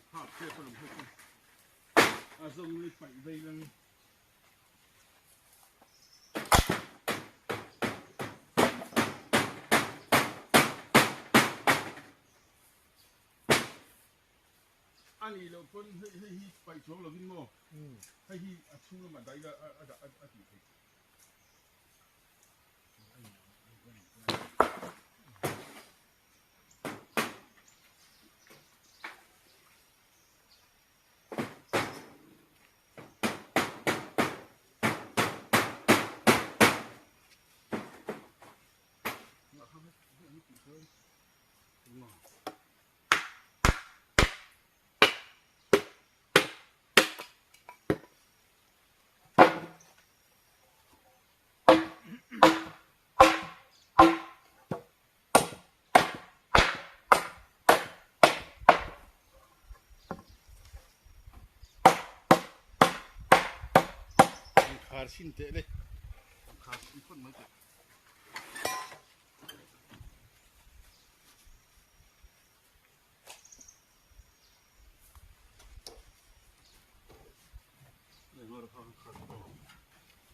Kha phek a lam hei chu a zawng ni paih vei lang. A nih loh pawn hei hei hi paih chuang lovin maw hei hi a chhung lamah daih ila a a a tih theih. Khar sin teh le khar sin phawt mai teh.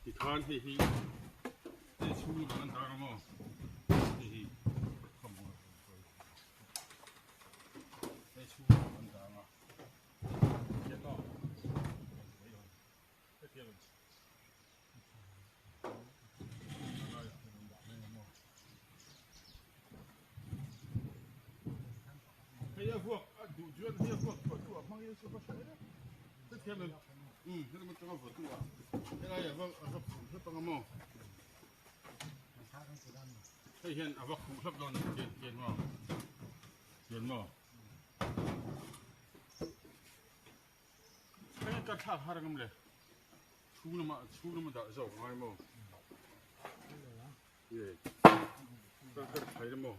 Tikhan hei hi hei chhung lamah an dah ang maw hei hi hei chhung lamah an dah ang a Hei a vuak a duh chuan hei a vuak thuah thuah hmang in chu ka hre reng hrethiam em um helama tanga vuah tu ah helai a va a va khuh hlap anga maw hei hian a va khuh hlap dawn a ni tian tian maw tian maw hei ka thlak har angam le chhung lamah chhung lama dah zawk a ngai maw nge ka ka thai la maw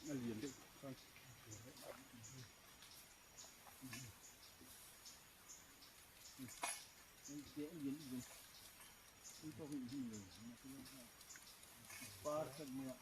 A lian deuh khan par khat mai a.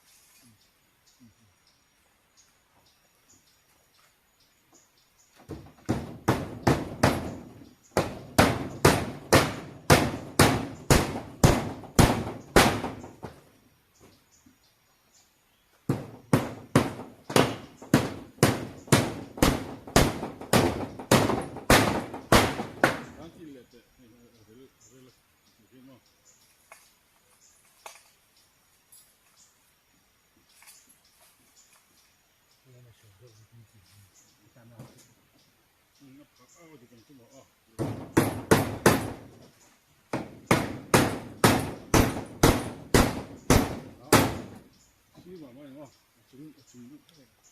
chung a chung deuh hlek a.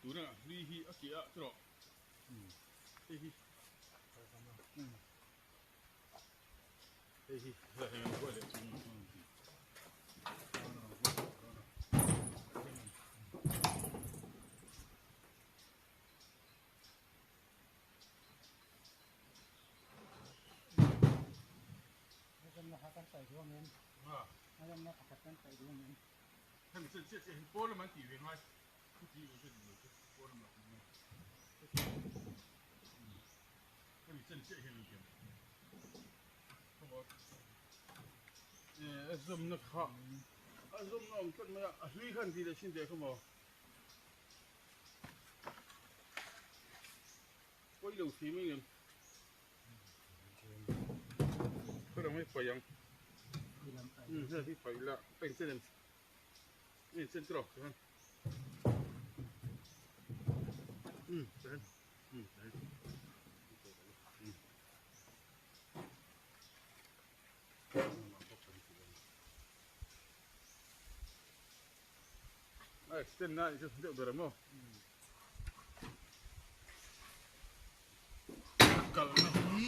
Tuna hlui hi a ke ah tawh hei hi hei hi Hemi chen chiah chiah hi pawn lam an tih ve ngai chuti awm chu ni lo chu pawn lam ah tih hemi chen chiah hian an ti a zawmna kha a zawmna awm tlat mai a a hlui khan tih leh chin teh kha maw pawi lo thei mai ngem Khaw hi paih ang hei hi paih la a inchen em a inchen tawh chuan chuan chuan a extend na chu deuh ber ang aw. Kalna hi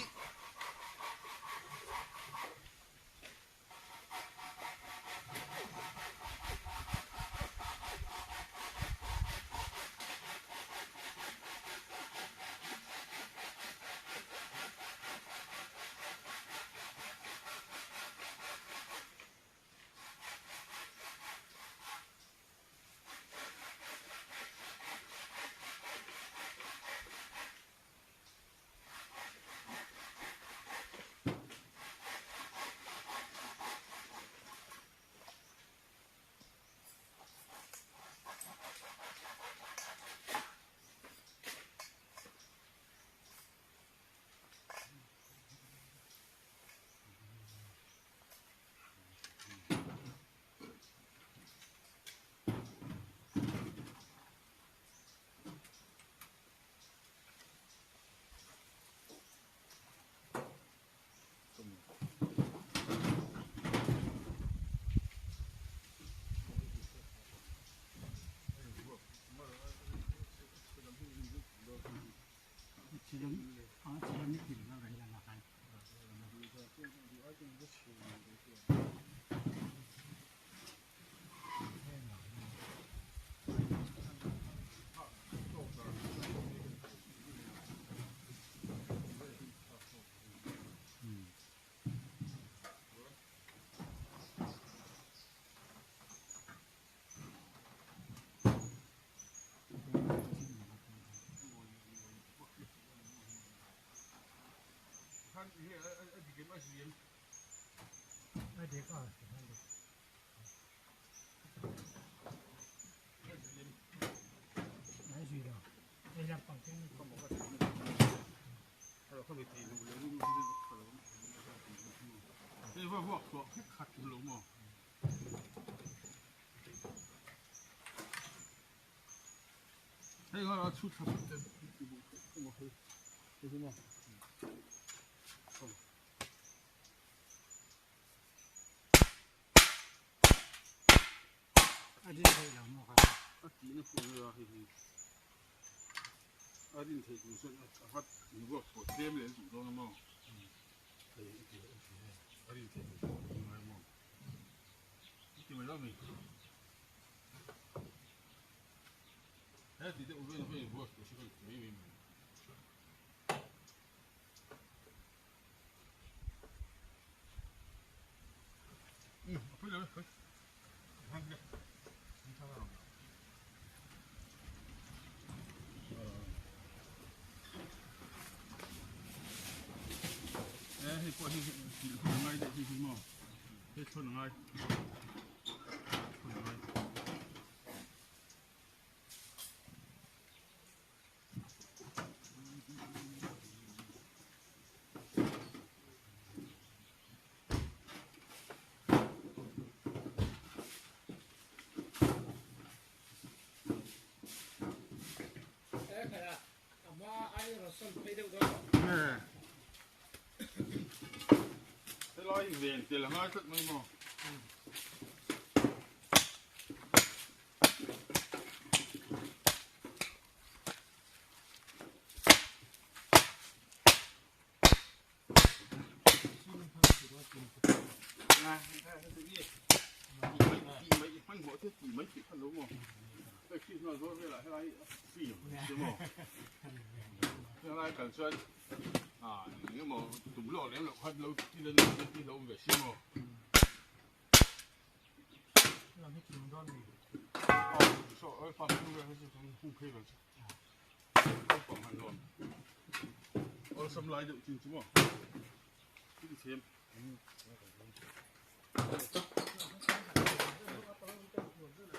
He ti deuh vel a invuak tih hi ka mai mai mai. Um, a pui lo e, pui. Hei pawh hi kilh hun a ngai deuh hi hi maw hei thlawn a ngai thlawn a ngai. Helai ven tel a ngai tlat mai maw. Awlsam lai deuh chin chu maw thil thiam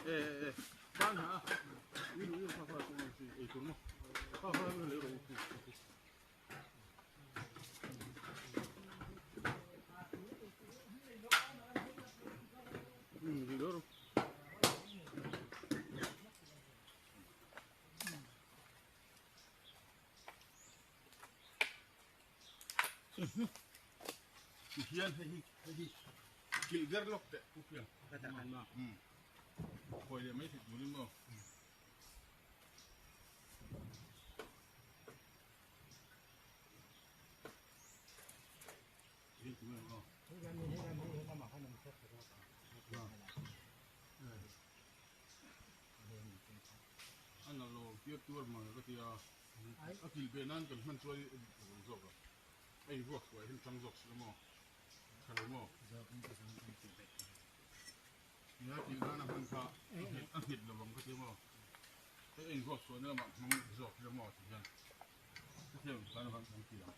e e ban ha ni lu kha kha chu chi ei tur maw kha kha le ro um ro Ti hian hei hi hei hi kilh der lawk teh pu piang khawi leh mai theih turin maw. A na lo tir tur mang ka tia a kilh ve nan kan hman chuan a lo zawk a a invuak chhuah hian tang zawk si lo maw tha lo maw nia kilh nan a hman kha a nghet lo ang ka tia maw hei a invuak chhuah na lamah hmang zawk ila maw ti hian hetiang tan avang kan ti ang.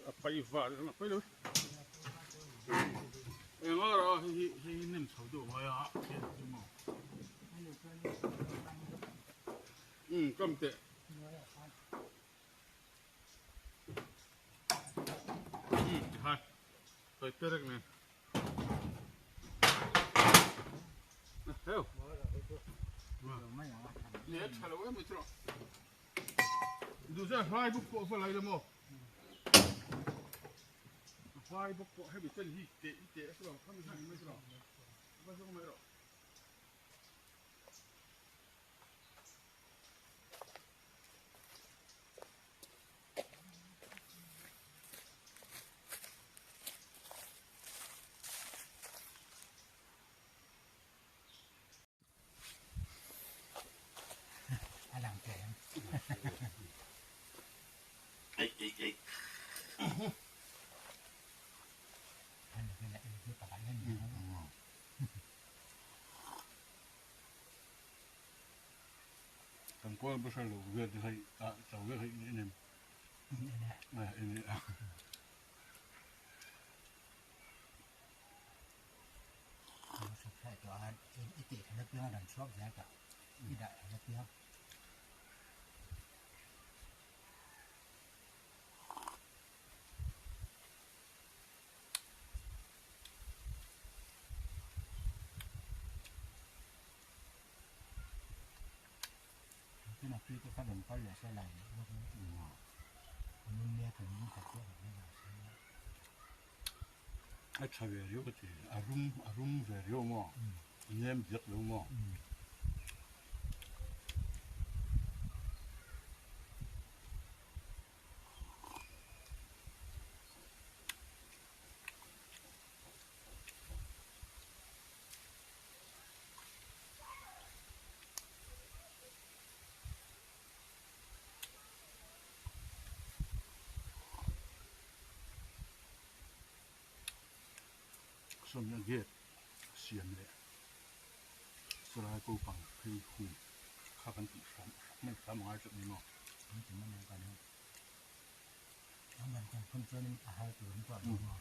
A pai var a pai lo eng a ra hei hi hei hi nem chho deuh mai a um kam teh um ti hai pai perek nen Nè tha lo em mai chu Duh hlai bawk pawh va lai la maw Hlai bawk pawh hemi chen hi teh i teh a chu lo khami khan mai chu lo va zawng mai rawh. A lang thei ang. Ei ei ei. Kan kawl basa lo vel te hei a chau vel hei in em. In e. I tih theih apiang a rawn chhuak zel ta. I dah theih apiang. Nakin a pi te kha rawn kal leh se lai leh bawk a. A nun nia kan lung khat pawh rawn la se. A tha ve riau ka ti, a rum a rum ve riau maw, a nem diak lo maw. Sawmna gate siam leh sawlai ko pang phei hu kha kan tih hram hman hram a ngai tlat mai maw. Kan ti mai ang kan a man kan phun chuanin a har tur an tuah lo maw.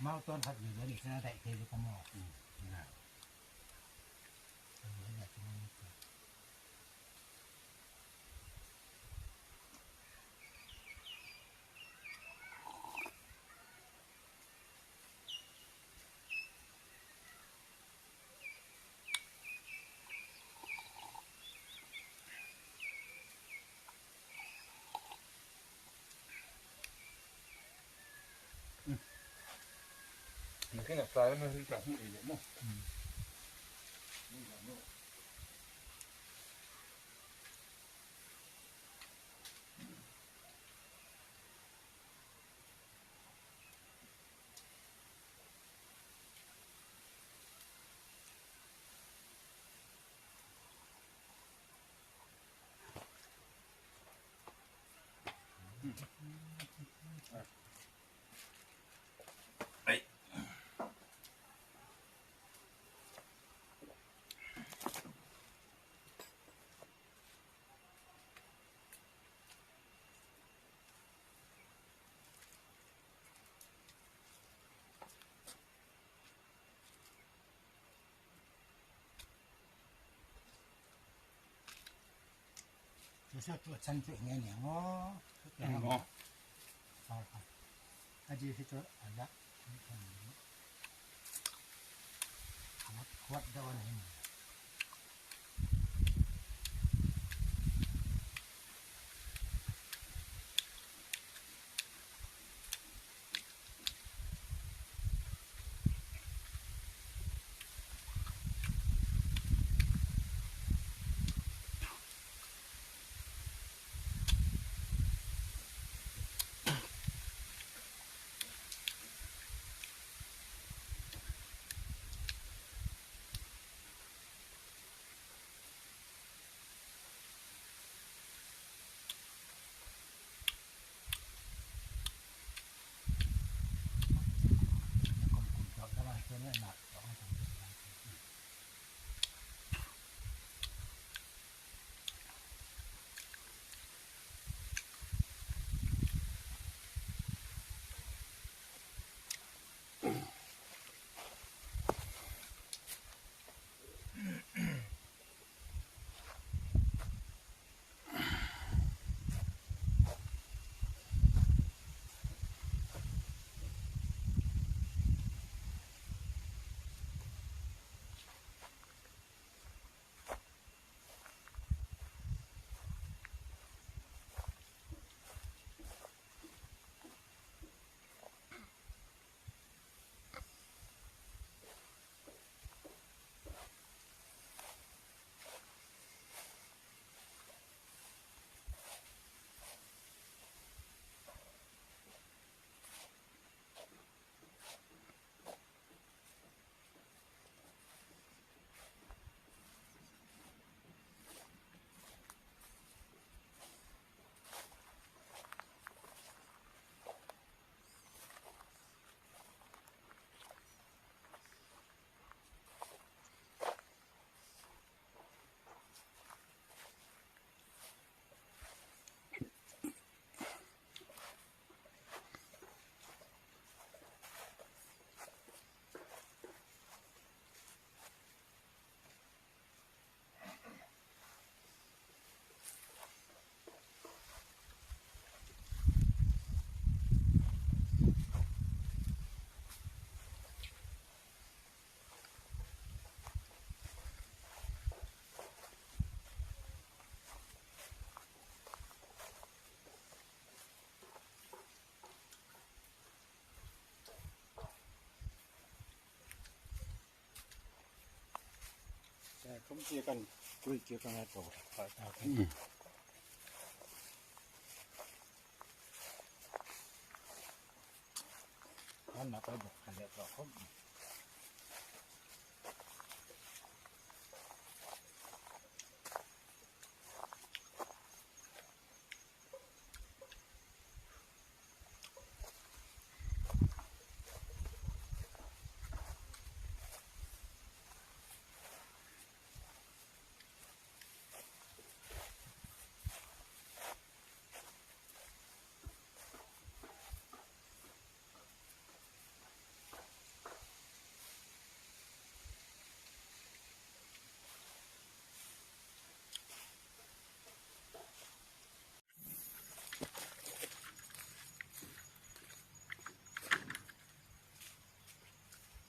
Mau tawn khat ve ve ni chuan a daih thei bawk a maw? Nakin a tlai lama hi tla hmuh ei leh maw? Chu chu chu chan chu enge ni ang aw Eng aw a ji hi chu a la khuat deuh a ni.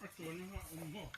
A tuan anga awm maw?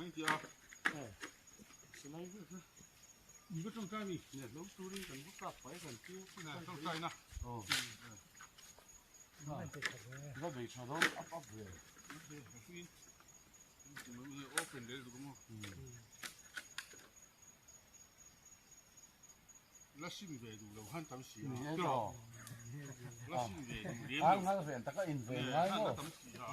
kan ti a. Silai vel kha i va tawngtai mi? Nge hlo turin kan va kap pai kan tia. Tawngtai na. Aw. Va bei tha dawn up up ve. Open leh lutuk maw. La sim ve duh lo han tam si a. La sim ve duh lem lo. Ang ngal ven taka in ve ngai maw. Tam si a.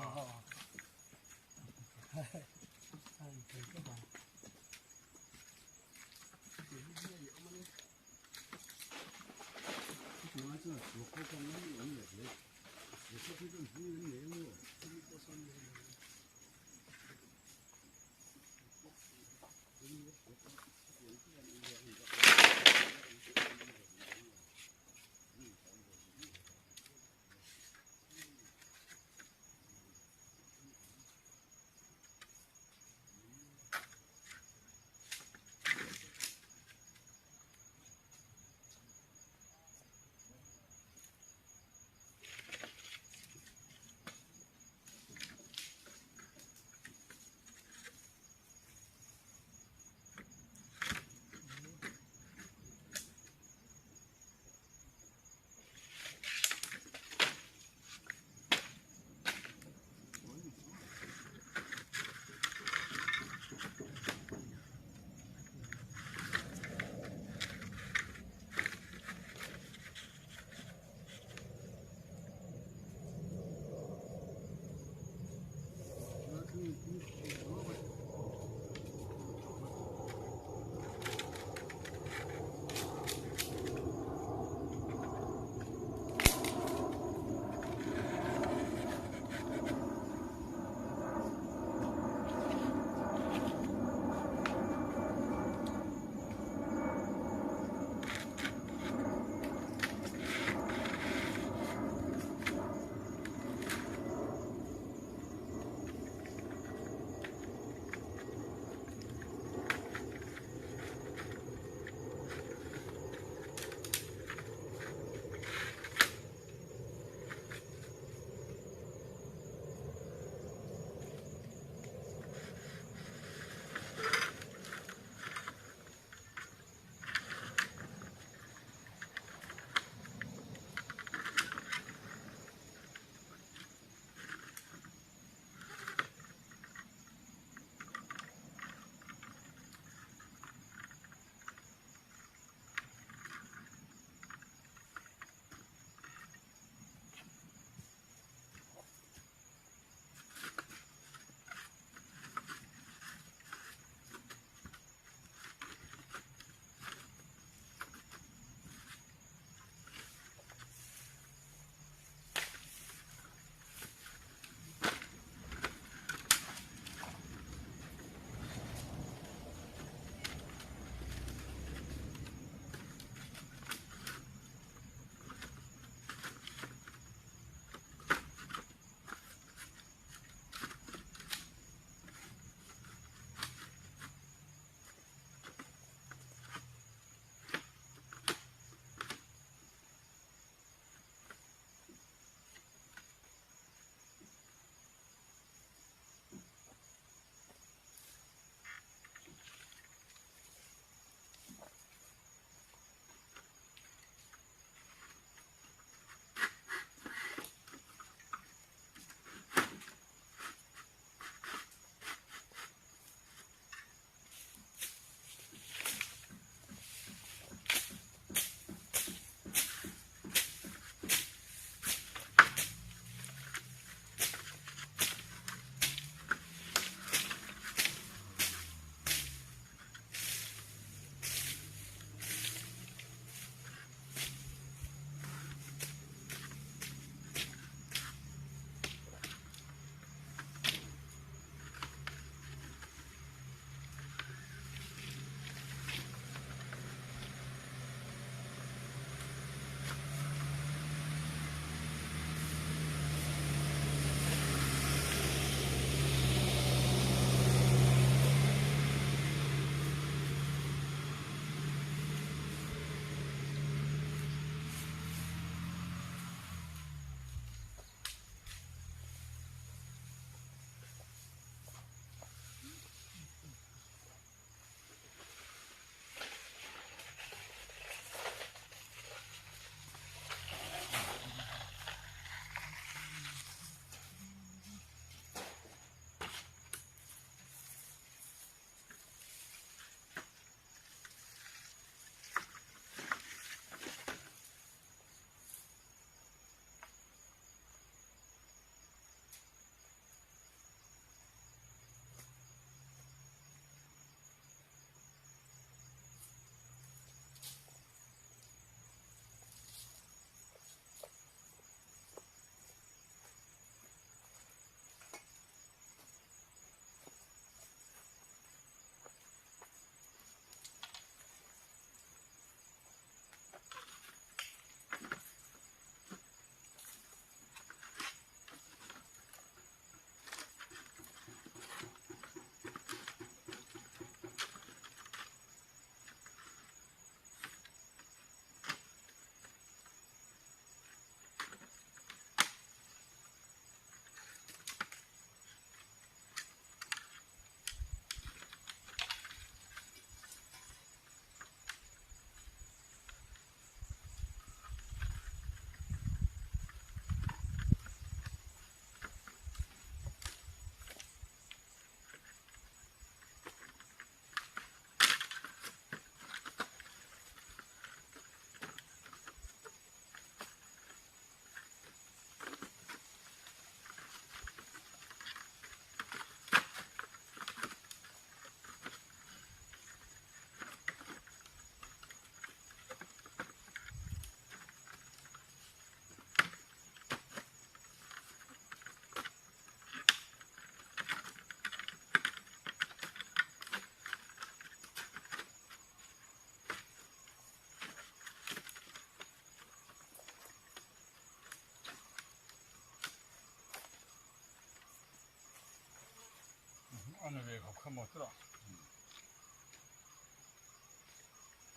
na ve khawp kha maw chutah.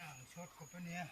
Ang chhuat khawp a nia.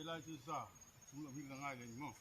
Helai chu za a chung lam hi la ngai leh ni maw?